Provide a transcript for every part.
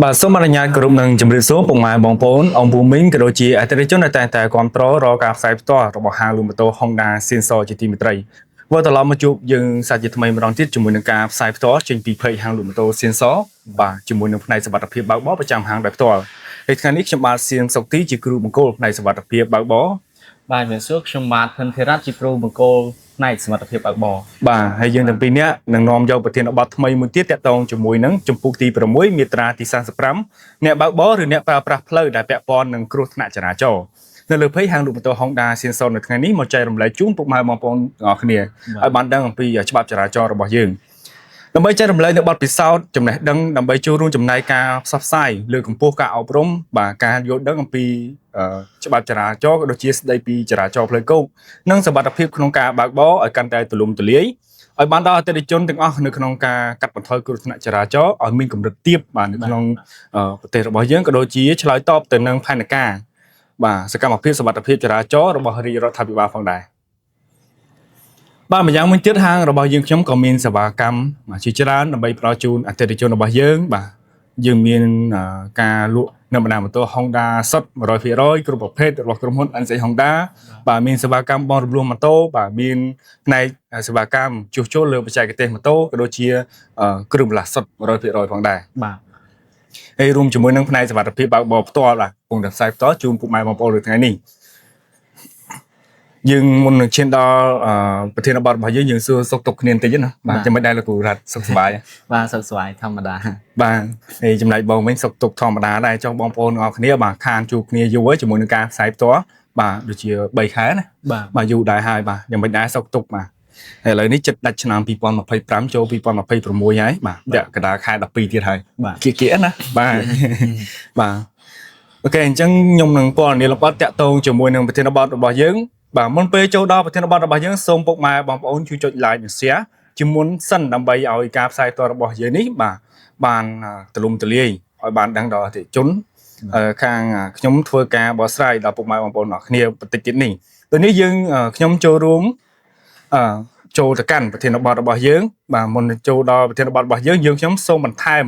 បាទសូមអនុញ្ញាតគោរពនឹងជម្រាបសួរពុកម៉ែបងប្អូនអង្គពូមីងក៏ដូចជាអតិថិជនដែលតែងតែគាំទ្ររាល់ការផ្សាយផ្ទាល់របស់ហាងលក់ម៉ូតូ Honda Sensor ជាទីមេត្រីវិលត្រឡប់មកជួបយើងសាជាថ្មីម្ដងទៀតជាមួយនឹងការផ្សាយផ្ទាល់ចេញពី page ហាងលក់ម៉ូតូ Sensor បាទជាមួយនឹងផ្នែកសុវត្ថិភាពបើកបរប្រចាំហាងដោយផ្ទាល់ហើយថ្ងៃនេះខ្ញុំបាទសៀងសុកទីជាគ្រូបង្គោលផ្នែកសុវត្ថិភាពបើកបរ បាទជំរាបសួរខ្ញុំបាទភិនធិរដ្ឋជាគ្រូបង្គោលផ្នែកសមត្ថភាពបើកបរ បាទហើយយើងទាំងពីរនាក់នឹងនាំយកប្រធានបទថ្មីមួយទៀតតាក់ទងជាមួយនឹងជំពូកទី6មាត្រាទី35អ្នកបើកបរឬអ្នកប្រើប្រាស់ផ្លូវដែលពាក់ព័ន្ធនឹងគ្រោះថ្នាក់ចរាចរណ៍នៅលើ page ហាងលក់ម៉ូតូ Honda Sensor នៅថ្ងៃនេះមកចែករំលែកជូនពុកម៉ែបងប្អូនទាំងអស់គ្នាឲ្យបានដឹងអំពីច្បាប់ចរាចរណ៍របស់យើងដើម្បីចែករំលែកនូវបទពិសោធន៍ចំណេះដឹងដើម្បីចូលរួមចំណែកការផ្សព្វផ្សាយលើកកម្ពស់ការអប់រំបាទការយល់ដឹងអំពីច្បាប់ចរាចរណ៍ក៏ដូចជាស្ដីពីចរាចរណ៍ផ្លូវគោកនិងសុវត្ថិភាពក្នុងការបើកបរឲ្យកាន់តែទូលំទូលាយឲ្យបានដល់អតិថិជនទាំងអស់នៅក្នុងការកាត់បន្ថយគ្រោះថ្នាក់ចរាចរណ៍ឲ្យមានកម្រិតទាបបាទនៅក្នុងប្រទេសរបស់យើងក៏ដូចជាឆ្លើយតបទៅនឹងផែនការបាទសកម្មភាពសុវត្ថិភាពចរាចរណ៍របស់រាជរដ្ឋាភិបាលផងដែរបាទម្យ៉ាងមួយទៀតហាងរបស់យើងខ្ញុំក៏មានសេវាកម្មបាទជាច្រើនដើម្បីផ្ដល់ជូនអតិថិជនរបស់យើងបាទយើងមានការលក់នៅបណ្ដាម៉ូតូ Honda សុទ្ធ100%គ្រប់ប្រភេទរបស់ក្រុមហ៊ុន NC Honda បាទមានសេវាកម្មបង់រំលោះម៉ូតូបាទមានផ្នែកសេវាកម្មជួសជុលលើបច្ចេកទេសម៉ូតូក៏ដូចជាគ្រឿងបន្លាស់សុទ្ធ100%ផងដែរ បាទ ហើយរួមជាមួយនឹងផ្នែកសុវត្ថិភាពបើកបរផ្ទាល់បាទកំពុងតែផ្សាយផ្ទាល់ជូនពុកម៉ែបងប្អូននៅថ្ងៃនេះយើងមុននឹងឈានដល់ប្រធានបទរបស់យើងយើងសួរសុខទុក្ខគ្នាបន្តិចណាបាទចាំមិនដែរលោកគ្រូរ៉ាត់សុខសប្បាយ បាទសុខសប្បាយធម្មតា បាទហើយចំណែកបងវិញសុខទុក្ខធម្មតាដែរចុះបងប្អូនទាំងអស់គ្នាបាទខានជួបគ្នាយូរហើយជាមួយនឹងការផ្សាយផ្ទាល់បាទដូចជា3ខែណា បាទ បាទយូរដែរហើយបាទយ៉ាងមិនដែរសុខទុក្ខបាទហើយឥឡូវនេះចិត្តដាច់ឆ្នាំ2025ចូល2026ហើយបាទពាក់កណ្ដាលខែ12ទៀតហើយ បាទ គៀកគៀណាបាទបាទ OK អញ្ចឹងខ្ញុំនឹងពណ៌នាលម្អិតតាក់ទងជាមួយនឹងប្រធានបទរបស់យើងបាទមុនពេលចូលដល់ប្រធានបទរបស់យើងសូមពុកម៉ែបងប្អូនជួយចុច like និង share ជាមុនសិនដើម្បីឲ្យការផ្សាយផ្ទាល់របស់យើងនេះបាទបានទូលំទូលាយឲ្យបានដឹងដល់អតិថិជនខាងខ្ញុំធ្វើការបកស្រាយដល់ពុកម៉ែបងប្អូនអរគ្នាបន្តិចទៀតនេះដូចនេះយើងខ្ញុំចូលរួមចូលទៅកាន់ប្រធានបទរបស់យើងបាទមុននឹងចូលដល់ប្រធានបទរបស់យើងយើងខ្ញុំសូមបន្ថែម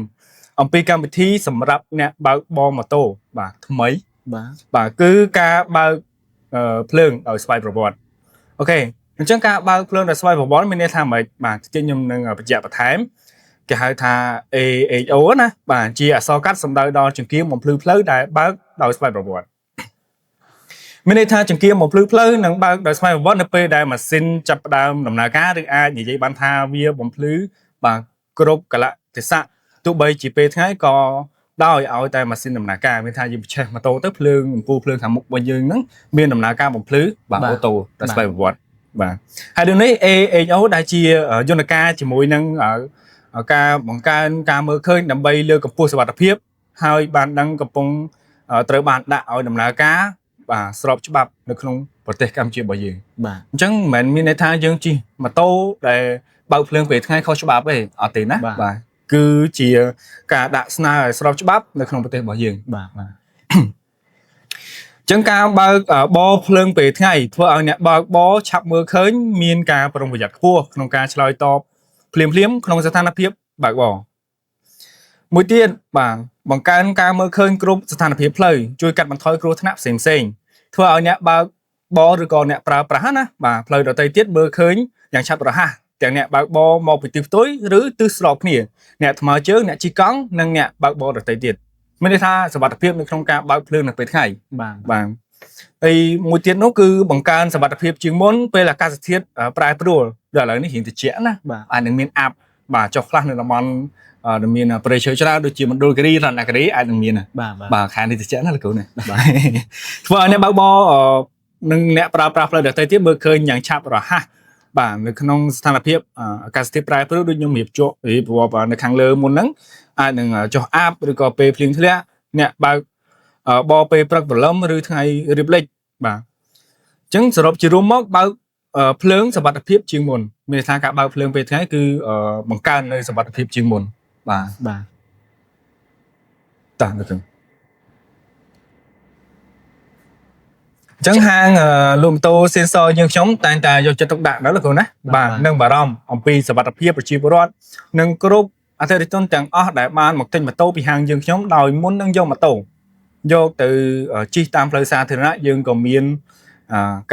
អំពីកម្មវិធីសម្រាប់អ្នកបើកបរម៉ូតូបាទថ្មី បាទ បាទគឺការបើកភ្លើងដោយស្វ័យប្រវត្តិ OK អញ្ចឹងការបើកភ្លើងដោយស្វ័យប្រវត្តិមានន័យថាម៉េចបាទតិចខ្ញុំនឹងបញ្ជាក់បន្ថែមគេហៅថា AHO ណាបាទជាអក្សរកាត់សំដៅដល់ចង្កៀងបំភ្លឺផ្លូវដែលបើកដោយស្វ័យប្រវត្តិមានន័យថាចង្កៀងបំភ្លឺផ្លូវនឹងបើកដោយស្វ័យប្រវត្តិនៅពេលដែលម៉ាស៊ីនចាប់ផ្ដើមដំណើរការឬអាចនិយាយបានថាវាបំភ្លឺបាទគ្រប់កលៈទេសៈទោះបីជាពេលថ្ងៃក៏ដោយឲ្យតែម៉ាស៊ីនដំណើរការមានថាយើងបញ្ឆេះម៉ូតូទៅភ្លើងអំពូលភ្លើងខាងមុខរបស់យើងហ្នឹងមានដំណើរការបំភ្លឺបាទ auto ដោយស្វ័យប្រវត្តិបាទហើយដូចនេះ AHO ដែលជាយន្តការជាមួយនឹងការបង្កើនការមើលឃើញដើម្បីលើកកម្ពស់សុវត្ថិភាពហើយបានដឹងកំពុងត្រូវបានដាក់ឲ្យដំណើរការបាទស្របច្បាប់នៅក្នុងប្រទេសកម្ពុជារបស់យើង បាទ អញ្ចឹងមិនមែនមានន័យថាយើងជិះម៉ូតូដែលបើកភ្លើងពេលថ្ងៃខុសច្បាប់ទេអត់ទេណាបាទគឺជាការដាក់ស្នើឲ្យស្របច្បាប់នៅក្នុងប្រទេសរបស់យើង បាទបាទ អញ្ចឹងការបើកបរភ្លើងពេលថ្ងៃធ្វើឲ្យអ្នកបើកបរឆាប់មើលឃើញមានការប្រុងប្រយ័ត្នខ្ពស់ក្នុងការឆ្លើយតបភ្លាមៗក្នុងស្ថានភាពបើកបរមួយទៀតបាទបង្កើនការមើលឃើញគ្រប់ស្ថានភាពផ្លូវជួយកាត់បន្ថយគ្រោះថ្នាក់ផ្សេងៗធ្វើឲ្យអ្នកបើកបរឬក៏អ្នកប្រើប្រាស់ណាបាទផ្លូវដទៃទៀតមើលឃើញយ៉ាងឆាប់រហ័សទាំងអ្នកបើកបរមកពីទិសផ្ទុយឬទិសស្របគ្នាអ្នកថ្មើរជើងអ្នកជិះកង់និងអ្នកបើកបរដទៃទៀតមានន័យថាសុវត្ថិភាពនៅក្នុងការបើកភ្លើងនៅពេលថ្ងៃ បាទ បាទហើយមួយទៀតនោះគឺបង្កើនសុវត្ថិភាពជាងមុនពេលអាកាសធាតុប្រែប្រួលដល់ឥឡូវនេះរៀងត្រជាក់ណា បាទ អាចនឹងមានអាប់បាទចុះខ្លះនៅតំបន់ដែលមានព្រៃឈើច្រើនដូចជាមណ្ឌលគិរីរតនគិរីអាចនឹងមានណា បាទបាទ បាទខែនេះត្រជាក់ណាស់លោកគ្រូណាបាទធ្វើឲ្យអ្នកបើកបរនិងអ្នកប្រើប្រាស់ផ្លូវដទៃទៀតមើលឃើញយ៉ាងឆាប់រហ័សបាទនៅក្នុងស្ថានភាពអាកាសធាតុប្រែប្រួលដូចខ្ញុំរៀបជាប់រៀបរាប់នៅខាងលើមុនហ្នឹងអាចនឹងចុះអាប់ឬក៏ពេលភ្លៀងធ្លាក់អ្នកបើកបរពេលព្រឹកព្រលឹមឬថ្ងៃរៀបលិចបាទអញ្ចឹងសរុបជារួមមកបើកភ្លើងសុវត្ថិភាពជាងមុនមានន័យថាការបើកភ្លើងពេលថ្ងៃគឺបង្កើននៅសុវត្ថិភាពជាងមុនបាទ បាទ តាលោកគ្រូអញ្ចឹងហាងលក់ម៉ូតូ sensor យើងខ្ញុំតែងតែយកចិត្តទុកដាក់ណាលោកគ្រូណាបាទនិងបារម្ភអំពីសុវត្ថិភាពប្រជាពលរដ្ឋនិងគ្រប់ អតិថិជនទាំងអស់ដែលបានមកទិញម៉ូតូពីហាងយើងខ្ញុំដោយមុននឹងយកម៉ូតូយកទៅជិះតាមផ្លូវសាធារណៈយើងក៏មាន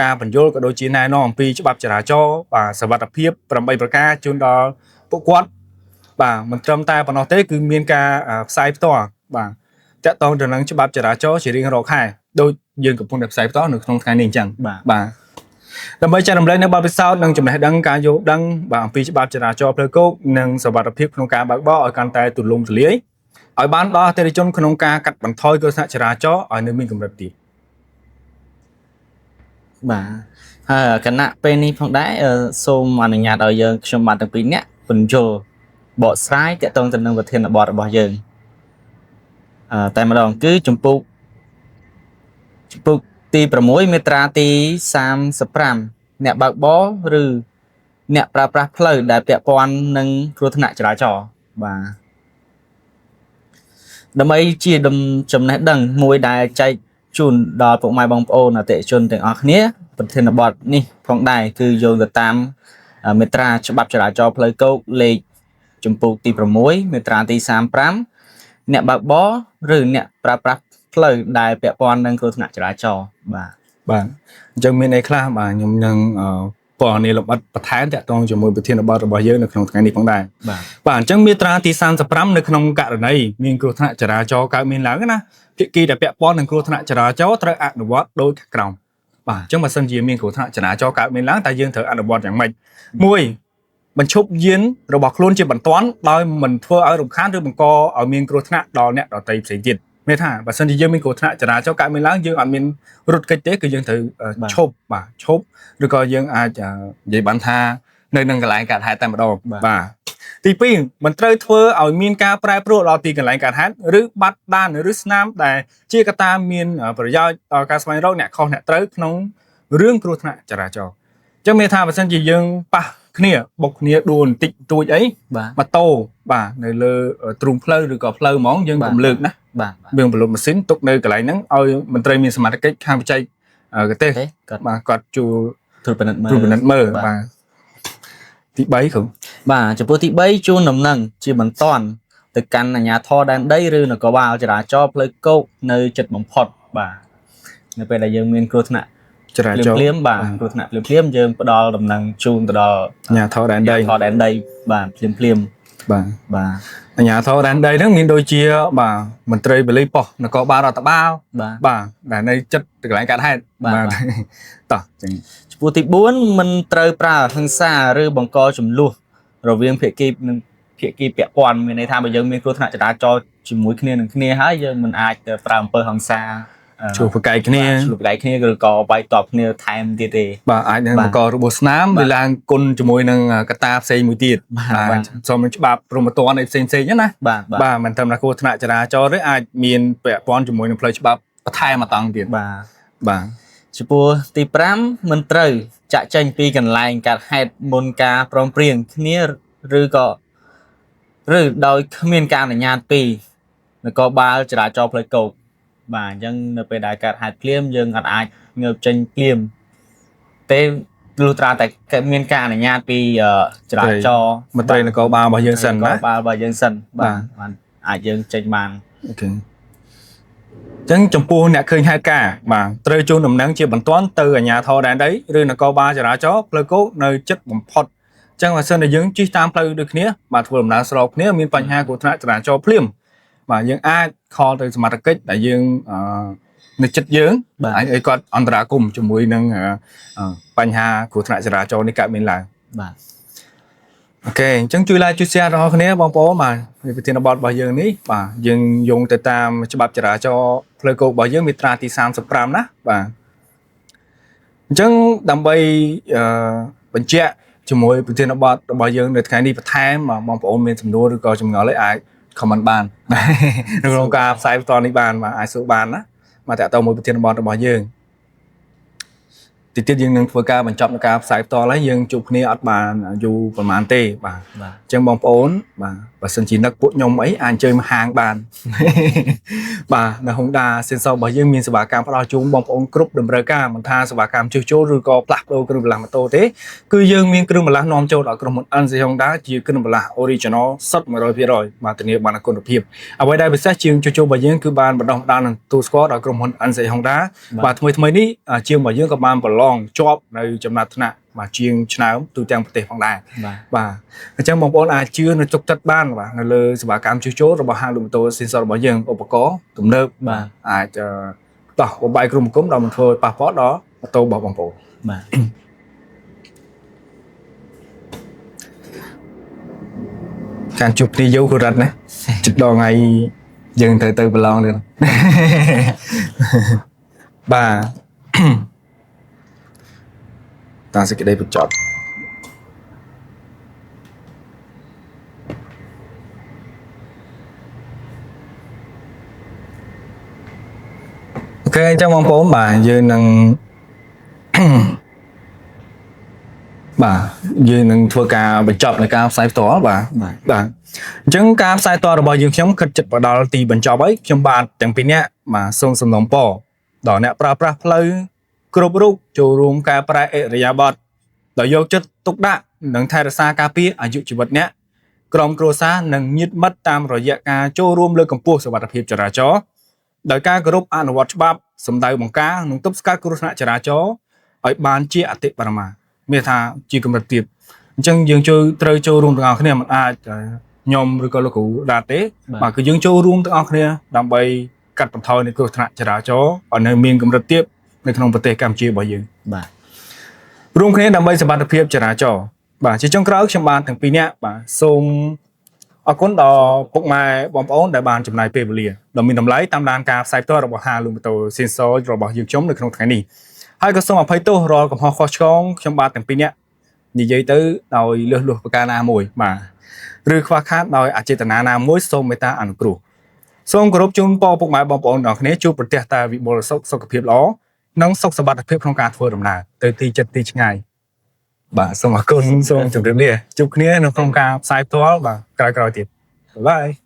ការបញ្យល់ក៏ដូចជាណែនាំអំពីច្បាប់ចរាចរណ៍បាទសុវត្ថិភាព8ប្រការជូនដល់ពួកគាត់បាទមិនត្រឹមតែប៉ុណ្ណោះទេគឺមានការផ្សាយផ្ទាល់បាទតាក់ទងទៅនឹងច្បាប់ចរាចរណ៍ជារៀងរាល់ខែដូចយើងកំពុងតែផ្សាយផ្ទាល់នៅក្នុងថ្ងៃនេះអញ្ចឹង បាទ បាទដើម្បីចែករំលែកនៅបទពិសោធន៍និងចំណេះដឹងការយល់ដឹងបាទអំពីច្បាប់ចរាចរណ៍ផ្លូវគោកនិងសុវត្ថិភាពក្នុងការបើកបរឲ្យកាន់តែទូលំទូលាយឲ្យបានដល់អតិថិជនក្នុងការកាត់បន្ថយគ្រោះថ្នាក់ចរាចរណ៍ឲ្យនៅមានកម្រិតទាប បាទហើយគណៈពេលនេះផងដែរសូមអនុញ្ញាតឲ្យយើងខ្ញុំបាទទាំងពីរនាក់ពន្យល់បកស្រាយទាក់ទងទៅនឹងប្រធានបទរបស់យើងតែម្ដងគឺជំពូកទី6មាត្រាទី35អ្នកបើកបរឬអ្នកប្រើប្រាស់ផ្លូវដែលពាក់ព័ន្ធនឹងគ្រោះថ្នាក់ចរាចរណ៍បាទដើម្បីជាចំណេះដឹងមួយដែលចែកជូនដល់ពុកម៉ែបងប្អូនអតិថិជនទាំងអស់គ្នាប្រធានបទនេះផងដែរគឺយោងទៅតាមមាត្រាច្បាប់ចរាចរណ៍ផ្លូវគោកលេខជំពូកទី6មាត្រាទី35អ្នកបើកបរឬអ្នកប្រើប្រាស់ផ្លូវដែលពាក់ព័ន្ធនឹងគ្រោះថ្នាក់ចរាចរណ៍បាទ បាទអញ្ចឹងមានអីខ្លះបាទខ្ញុំនឹងពណ៌នាលម្អិតបន្ថែមតាក់ទងជាមួយប្រធានបទរបស់យើងនៅក្នុងថ្ងៃនេះផងដែរ បាទ បាទអញ្ចឹងមាត្រាទី35នៅក្នុងករណីមានគ្រោះថ្នាក់ចរាចរណ៍កើតមានឡើងណាភាគីដែលពាក់ព័ន្ធនឹងគ្រោះថ្នាក់ចរាចរណ៍ត្រូវអនុវត្តដូចខាងក្រោមបាទអញ្ចឹងបើសិនជាមានគ្រោះថ្នាក់ចរាចរណ៍កើតមានឡើងតើយើងត្រូវអនុវត្តយ៉ាងម៉េចមួយបញ្ឈប់យានរបស់ខ្លួនជាបន្ទាន់ដោយមិនធ្វើឲ្យរំខានឬបង្កឲ្យមានគ្រោះថ្នាក់ដល់អ្នកដទៃផ្សេងទៀតមានថាបើសិនជាយើងមានគ្រោះថ្នាក់ចរាចរណ៍កើតមានឡើងយើងអត់មានរត់គេចទេគឺយើងត្រូវឈប់បាទឈប់ឬក៏យើងអាចនិយាយបានថានៅនឹងកន្លែងកើតហេតុតែម្ដងបាទទី2មិនត្រូវធ្វើឲ្យមានការប្រែប្រួលដល់ទីកន្លែងកើតហេតុឬបាត់ដានឬស្នាមដែលជាកត្តាមានប្រយោជន៍ដល់ការស្វែងរកអ្នកខុសអ្នកត្រូវក្នុងរឿងគ្រោះថ្នាក់ចរាចរណ៍អញ្ចឹងមានថាបើសិនជាយើងប៉ះគ្នាបុកគ្នាដួលបន្តិចបន្តួចអី បាទ ម៉ូតូបាទនៅលើទ្រូងផ្លូវឬក៏ផ្លូវហ្មងយើងកុំលើកណា បាទ យើងប្រលប់ម៉ាស៊ីនទុកនៅកន្លែងហ្នឹងឲ្យមន្ត្រីមានសមត្ថកិច្ចខាងបច្ចេកទេស ទេគាត់ បាទគាត់ជួល ត្រួតពិនិត្យមើល ត្រួតពិនិត្យមើលបាទទី3គ្រូ បាទចំពោះទី3ជូនដំណឹងជាបន្ទាន់ទៅកាន់អាជ្ញាធរដែនដីឬនគរបាលចរាចរណ៍ផ្លូវគោកនៅជិតបំផុតបាទនៅពេលដែលយើងមានគ្រោះថ្នាក់ ចរាចរណ៍ ភ្លាមៗបាទគ្រោះថ្នាក់ភ្លាមៗយើងផ្ដល់ដំណឹងជូនទៅដល់ អាជ្ញាធរដែនដី អាជ្ញាធរដែនដីបាទភ្លាមភ្លាម បាទ ៗបាទ អាជ្ញាធរដែនដីហ្នឹងមានដូចជាបាទមន្ត្រីប៉ូលីសប៉ុស្តិ៍នគរបាលរដ្ឋបាល បាទ បាទដែលនៅចិត្តកន្លែងកើតហេតុ បាទ តោះចឹង ចំពោះទី4មិនត្រូវប្រើហិង្សាឬបង្កចំនួនរវាងភាគីនិងភាគីពាក់ព័ន្ធមានន័យថាបើយើងមានគ្រោះថ្នាក់ចរាចរណ៍ជាមួយគ្នានឹងគ្នាហើយយើងមិនអាចទៅប្រើអំពើហិង្សា ជួបប្រកែកគ្នា ឆ្លុះប្រកែកគ្នាឬក៏វាយតប់គ្នាថែមទៀតទេ បាទអាចនឹង បាទ បង្ករបួសស្នាម បាទ ឬឡើងគុណជាមួយនឹងកត្តាផ្សេងមួយទៀត បាទបាទ សូមនឹងច្បាប់ព្រហ្មទណ្ឌអីផ្សេងផ្សេងៗហ្នឹងណា បាទបាទ បាទមិនត្រឹមតែគ្រោះថ្នាក់ចរាចរណ៍ទេអាចមានពាក់ព័ន្ធជាមួយនឹងផ្លូវច្បាប់បន្ថែមមកតង់ទៀត បាទ បាទ ចំពោះទី5មិនត្រូវចាក់ចេញពីកន្លែងកាត់ហេតុមុនការព្រមព្រៀងគ្នាឬក៏ឬដោយគ្មានការអនុញ្ញាតពីនគរបាលចរាចរណ៍ផ្លូវគោកបាទអញ្ចឹងនៅពេលដែលកាត់ហេតុភ្លាមយើងអត់អាចងើបចេញភ្លាមទេលុះត្រាតែមានការអនុញ្ញាតពីចរាចរណ៍ មន្ត្រីនគរបាលរបស់យើងសិន ន ណា គរបាលរបស់យើងសិនបាទបានអាចយើងចេញបាន OK អញ្ចឹងចំពោះអ្នកឃើញហេតុការណ៍បាទត្រូវជូនដំណឹងជាបន្ទាន់ទៅអាជ្ញាធរដែនដីឬនគរបាលចរាចរណ៍ផ្លូវគោកនៅជិតបំផុតអញ្ចឹងបើសិនតែយើងជិះតាមផ្លូវដូចគ្នាបាទធ្វើដំណើរស្របគ្នាមានបញ្ហាគ្រោះថ្នាក់ចរាចរណ៍ភ្លាមបាទយើងអាច call ទៅសមត្ថកិច្ចដែលយើងនៅចិត្តយើង បាទ អាចឲ្យគាត់អន្តរាគមន៍ជាមួយនឹងបញ្ហាគ្រោះថ្នាក់ចរាចរណ៍នេះកើតមានឡើង បាទ OK អញ្ចឹងជួយ like ជួយ share ដល់អ្នកគ្នាបងប្អូនបាទនេះប្រធានបទរបស់យើងនេះបាទយើងយោងទៅតាមច្បាប់ចរាចរណ៍ផ្លូវគោករបស់យើងមាត្រាទី35ណាបាទអញ្ចឹងដើម្បីបញ្ជាក់ជាមួយប្រធានបទរបស់យើងនៅថ្ងៃនេះបន្ថែមបាទបងប្អូនមានសំណួរឬក៏ចម្ងល់អីអាច comment បាននៅក្នុងការផ្សាយបន្តនេះបានបាទអាចសួរបានណាបាទតើតើមួយប្រធានបទរបស់យើង តិចទៀតយើងនឹងធ្វើការបញ្ចប់ในការផ្សាយផ្ទាល់ហើយយើងជួបគ្នាអត់បានយូរប្រហែលទេបាទ បាទ អញ្ចឹងបងប្អូនបាទបើសិនជានឹកពួកខ្ញុំអីអាចអញ្ជើញមកហាងបាន បាទនៅ Honda Sensor របស់យើងមានសេវាកម្មផ្ដល់ជូនបងប្អូនគ្រប់តម្រូវការមិនថាសេវាកម្មជួសជុលឬក៏ផ្លាស់ប្ដូរគ្រឿងបន្លាស់ម៉ូតូទេគឺយើងមានគ្រឿងបន្លាស់នាំចូលដល់ក្រុមហ៊ុន NC Honda ជាគ្រឿងបន្លាស់ Original សុទ្ធ100%បាទធានាបានគុណភាពអ្វីដែលពិសេសជាងជួសជុលរបស់យើងគឺបានបណ្ដុះបណ្ដាលនិងទទួលស្គាល់ដោយក្រុមហ៊ុន NC Honda បាទថ្មីថ្មីនេះជាងរបស់យើងក៏បានប្រឡងជាប់នៅចំណាត់ថ្នាក់បាទជាងឆ្នើមទូទាំងប្រទេសផងដែរ បាទ បាទអញ្ចឹងបងប្អូនអាចជឿនិងទុកចិត្តបានបាទនៅលើសេវាកម្មជួសជុលរបស់ហាងលក់ម៉ូតូ Sensor របស់យើងឧបករណ៍ទំនើប បាទ អាចដោះបំបាយក្រុមគុំដល់មិនធ្វើឲ្យប៉ះពាល់ដល់ម៉ូតូរបស់បងប្អូន បាទ ការជួបគ្នាយូរក៏រត់ណាជិតដល់ថ្ងៃយើងត្រូវទៅប្រឡងទៀត បាទ តាមសេចក្តីបញ្ចប់ OK អញ្ចឹងបងប្អូនបាទយើងនឹង បាទយើងនឹងធ្វើការបញ្ចប់ในការផ្សាយផ្ទាល់បាទ បាទ បាទអញ្ចឹងការផ្សាយផ្ទាល់របស់យើងខ្ញុំខិតចិត្តមកដល់ទីបញ្ចប់ហើយខ្ញុំបាទទាំងពីរនាក់បាទសូមសំណូមពរដល់អ្នកប្រើប្រាស់ផ្លូវគ្រប់រូបចូលរួមកែប្រែឥរិយាបថដោយយកចិត្តទុកដាក់និងថែរក្សាការពារអាយុជីវិតអ្នកក្រុមគ្រួសារនិងញាតិមិត្តតាមរយៈការចូលរួមលើកកម្ពស់សុវត្ថិភាពចរាចរណ៍ដោយការគោរពអនុវត្តច្បាប់សម្ដៅបង្ការនិងទប់ស្កាត់គ្រោះថ្នាក់ចរាចរណ៍ឲ្យបានជាអតិបរមាមានថាជាកម្រិតទាបអញ្ចឹងយើងចូលត្រូវចូលរួមទាំងអស់គ្នាមិនអាចខ្ញុំឬក៏លោកគ្រូដាតទេបាទគឺយើងចូលរួមទាំងអស់គ្នាដើម្បីកាត់បន្ថយនៃគ្រោះថ្នាក់ចរាចរណ៍ឲ្យនៅមានកម្រិតទាបនៅក្នុងប្រទេសកម្ពុជារបស់យើង បាទ រួមគ្នាដើម្បីសុវត្ថិភាពចរាចរណ៍បាទជាចុងក្រោយខ្ញុំបាទទាំងពីរនាក់បាទសូមអរគុណដល់ពុកម៉ែបងប្អូនដែលបានចំណាយពេលវេលាដ៏មានតម្លៃតាមដានការផ្សាយផ្ទាល់របស់ហាងលក់ម៉ូតូ Sensor របស់យើងខ្ញុំនៅក្នុងថ្ងៃនេះហើយក៏សូមអភ័យទោសរាល់កំហុសខុសឆ្គងខ្ញុំបាទទាំងពីរនាក់និយាយទៅដោយលើសលួសប្រការណាមួយបាទឬខ្វះខាតដោយអចេតនាណាមួយសូមមេត្តាអនុគ្រោះសូមគោរពជូនពរពុកម៉ែបងប្អូនទាំងអស់គ្នាជួបប្រទះតែវិបុលសុខសុខភាពល្អនិងសុខសុវត្ថិភាពក្នុងការធ្វើដំណើរទៅទីជិតទីឆ្ងាយបាទសូមអរគុណសូមជម្រាបលាជួបគ្នានៅក្នុងការផ្សាយផ្ទាល់បាទក្រោយៗទៀត bye.